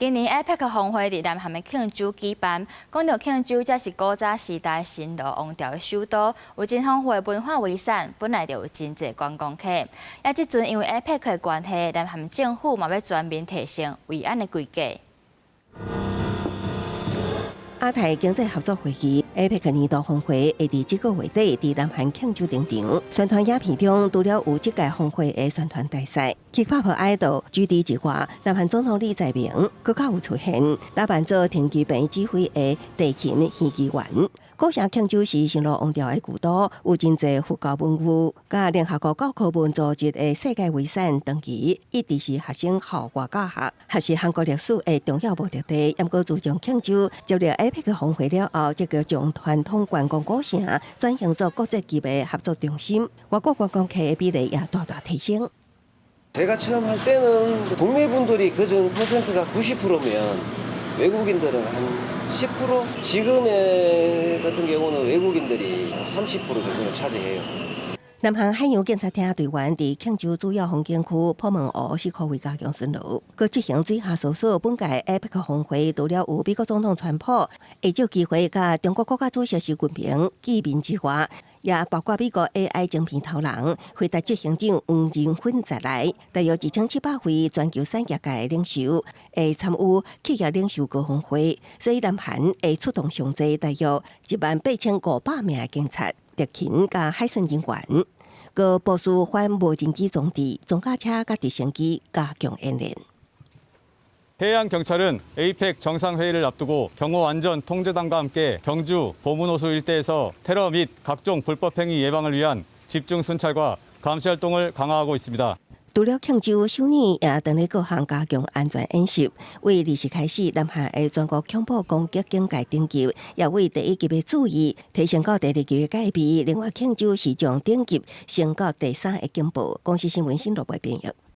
今年 APEC 峰會佇南韓的慶州舉辦，講著慶州，這是古早時代新羅王朝的首都，有真豐富的文化遺產，本來就有真濟觀光客。啊，這陣因為 APEC 的關係，南韓政府嘛欲全面提升維安的規格。亞太經濟合作會議 APEC 年度峰會會佇這個月底佇南韓慶州登場。宣傳影片中，除了有這屆峰會的宣傳大使，K-pop idol GD 之外，南韓總統李在明閣較有出現，打扮做停機坪指揮的地勤飛機員。古城慶州是新羅王朝的故都，有真濟佛教文物，佮聯合國教科文組織的世界遺產，長期一直是學生校外教學，學習韓國歷史的重要目的地。毋過自從慶州接入 APEC 峰會了後，這個將傳統觀光古城轉型做國際級的合作中心，外國觀光客的比例也大大提升。 제가 처음 할 때는 국내 분들이 그전 퍼센트가 90%면 외국인들은 한 10%? 지금의 같은 경우는 외국인들이 30% 정도는 차지해요. 南韓海洋警察廳隊員佇慶州主要風景區普門湖四箍圍加強巡邏，閣執行水下搜索。本屆 APEC 峰會除了有美國總統川普會藉機會佮中國國家主席習近平見面之外，也包括美國 AI 晶片頭人輝達執行長黃仁勳在內，大約1700位全球產業界的領袖會參與企業領袖高峰會，所以南韓會出動上濟大約18,500名的警察、特勤佮海巡人員，閣部署反無人機裝置、裝甲車佮直升機加強演練。 해양경찰은 APEC 정상회의를 앞두고 경호안전통제단과 함께 경주 보문호수 일대에서 테러 및 각종 불법행위 예방을 위한 집중 순찰과 감시 활동을 강화하고 있습니다. 除了慶州，首爾也當咧各項加強安全演習。為20日開始，南韓的全國恐怖攻擊警戒等級也為第一級的注意提升到第二級的戒備。另外，慶州是將等級升到第三個警報。公視新聞新羅編譯。